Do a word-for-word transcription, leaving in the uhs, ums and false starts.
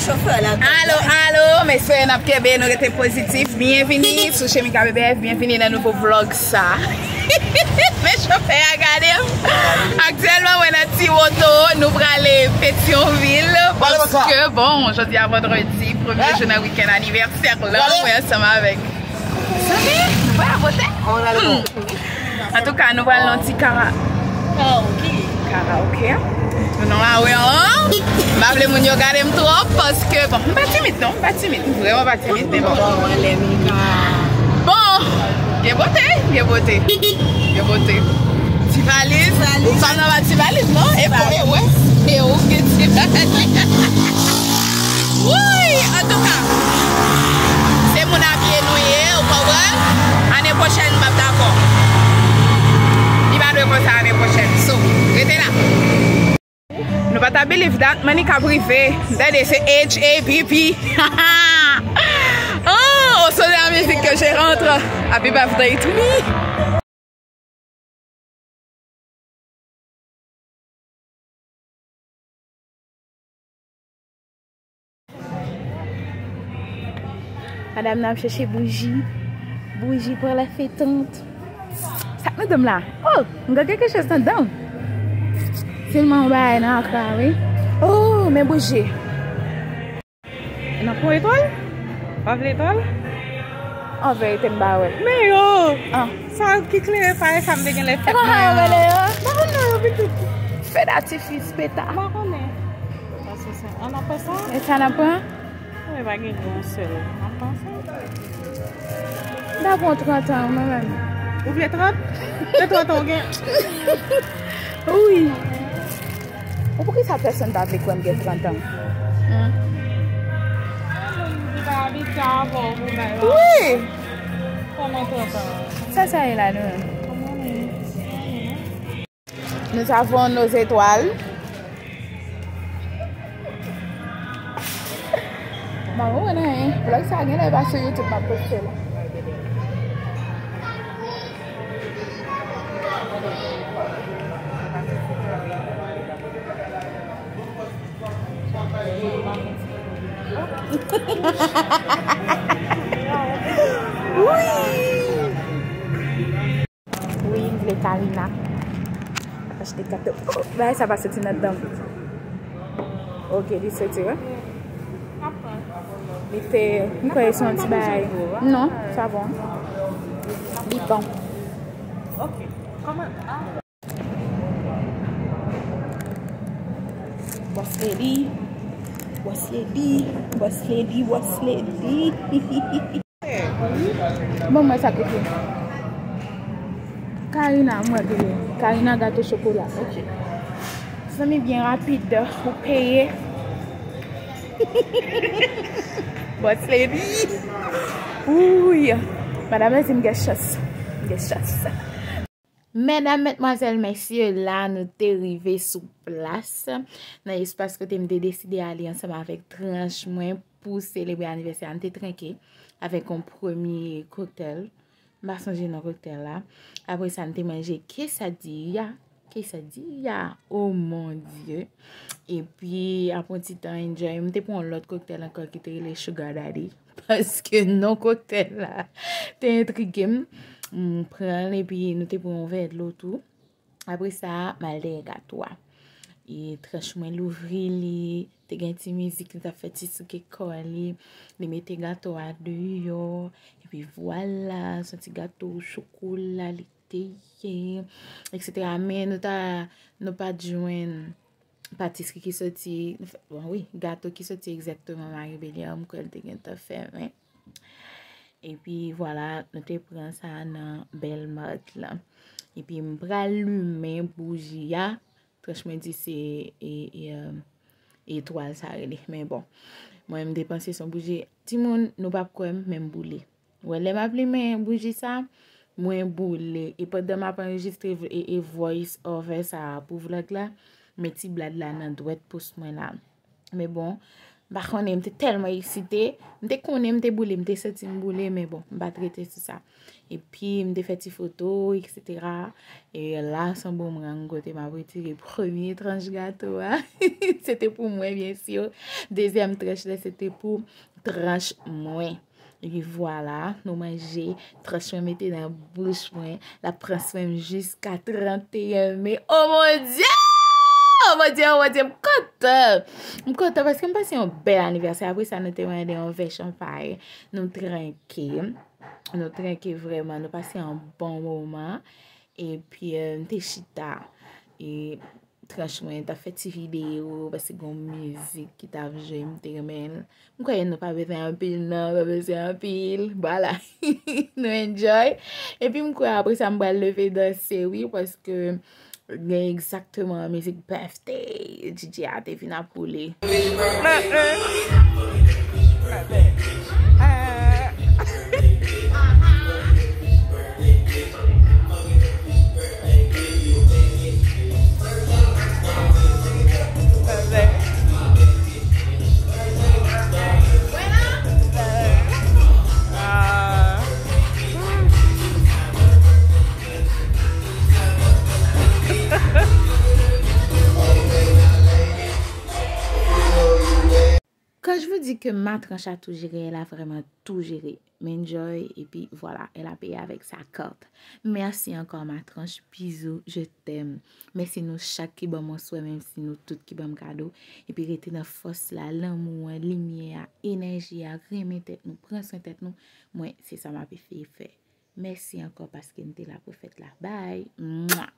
Alo, alo, mesye, n ap kenbe, nou rete pozitif. Byenvini sou Chemika B B F, byenvini nan nouvo vlog sa. Men chofè a gade m. Aktyèlman, mwen nan ti woto, nou prale Petyonvil, paske, bon, jodi a vandredi, premye jou nan wikenn anivèsè la, mwen ansanm avèk Zanmi, nou pa pote. Antouka, nou pral nan ti kara. Karaoke. Karaoke. Nou nan lari an. M pa vle moun yo gade m twòp, paske, bon, m pa timid, non, m pa timid. M vrèman pa timid, men bon. Bon, gen bote, gen bote. Gen bote. Ti valiz. Ou pa nan ti valiz, non? E pou, e wè. E ou gen ti valiz. Wouyy! Antouka, se moun a pye nou ye, ou konprann? Ane pwochèn, m p ap dakò. Li pa dwe konsa ane pwochèn. So, rete la. Nou pa ta believe that, money k ap rive. M tande se H A P P. Oh, au son de la musique que je rentre. Happy birthday to me. Madanm nan ap chèche bouji. Bouji pou la fetant. Sa k nan dan m la? Oh, m gen kèk choz nan dan m. Sèlman yon bagay nan akra, wi. Oh, men bouji. Nan pou etwal? Pa vle etwal? An verite, m pa wè. Men yo! Ah. Sa ki klere pa e sa m te gen lè fèt mwen an. E pa sa yo rele yo? M pa konn non yo pitit. Feu d'artifice, peta. M pa konnen. Paske se, an ap pran sa? E sa n ap pran? Mwen pa gen yon sèl. M ap pran sa. M ta pran trant an, mwen menm. Ou vle trant? Se trant an ou gen? Wi. Ou poukisa pèsonn pa vle kwè m gen trant an? Hmm. Wi! Kòman trant an? Sa sa ye la nou menm? Nous avons nos étoiles. Mwen wè nan vlog sa genlè pa sou YouTube m ap poste l. Wi. Wi, m vle Karina. Achte gato. Oh, bagay sa pa soti nan dan m. Ok, li soti, wi. Li te, m kwè se yon ti bagay. Non, sa bon. Li bon. Ok. Kòman? Boss lady. Boss lady. Boss lady. Boss lady. Bon, mwen sa kote. Karina, mwen kote. Karina gato chokola. Ok. Zanmi byen rapid, ou peye. Boss lady. Ouy. Madanm, mèsi, m gen chans. M gen chans. Medam, medmwazèl, mesye, la nou te rive sou plas, nan espas kote m te deside ale ansanm avèk tranch mwen pou selebre anivèsè a. M te tranke avèk yon premye koktèl. M pa sonje non koktèl la. Apre sa, m te manje quesadilla. Quesadilla, oh mon Dieu. Epi, apre yon ti tan enjoy, m te pran yon lòt koktèl ankò ki te rele Sugar Daddy. Paske non koktèl la te entrige m. M pran l epi nou te pran yon vè dlo tou. Apre sa, m al dèyè gato a. E tranch mwen louvri li, te gen ti mizik, li t ap fè ti souke kò li. Li mete gato a deyò. Epi vwala, se yon ti gato chokola li te ye, et cetera. Men nou ta, nou pa t jwenn patisri ki soti, bon, wi, gato ki soti egzakteman Marie Belier, m kwè l te gentan fèmen. Epi, vwala, nou te pran sa nan Belmart la. Epi, m pral limen bouji a. Franchman di se, e, e, euh, etwal sa rele. Men bon, mwen, m te panse se yon bouji. Timoun, nou p ap kwè m, men m boule. Wè, lè m ap limen bouji sa, mwen boule. E pandan m ap anrejistre v-, e, e voice over sa pou vlog la, men ti blad la nan dwèt pous mwen la. Men bon, M pa konnen, m te tèlman eksite. M te konnen m te boule, m te santi m boule, men bon, m pa t rete sou sa. Epi, m te fè ti foto, etsetera. E la, se yon boumerang kote m ap retire premye tranch gato a. Se te pou mwen, byen si. Dezyèm tranch la, se te pou tranch mwen. Epi vwala, nou manje, tranch mwen mete nan bouch mwen, l ap pran swen m jiska trannteyen me. Oh mon Dieu! Oh mon Dieu, oh mon Dieu, m kontan! M kontan paske m pase yon bèl anivèsè. Apre sa, nou te mande yon vè chanpay. Nou trenke. Nou trenke vrèman. Nou pase yon bon moman. Epi, eh, m te chita. E tranch mwen t ap fè ti videyo, paske gen yon mizik ki t ap jwe, m te renmen l. M kwè nou pa bezwen anpil, non, pa bezwen anpil. Vwala. Nou enjoy. Epi m kwè apre sa, m pral leve danse, wi, paske gen egzakteman mizik birthday. D J a te vin ap woule. Quand je vous dis que ma tranche a tout géré, elle a vraiment tout géré. M enjoy, epi vwala, elle a payé avec sa carte. Merci encore, ma tranche. Bisous, je t'aime. Mèsi nou chak ki ban m yon swè, mèsi nou tout ki ban m kado. Epi rete nan fòs la, lanmou an, limyè a, enèji a, renmen tèt nou, pran swen tèt nou. Mwen, se sa m ap eseye fè. Mèsi ankò paske n te la pou fèt la. Bye! Mwa!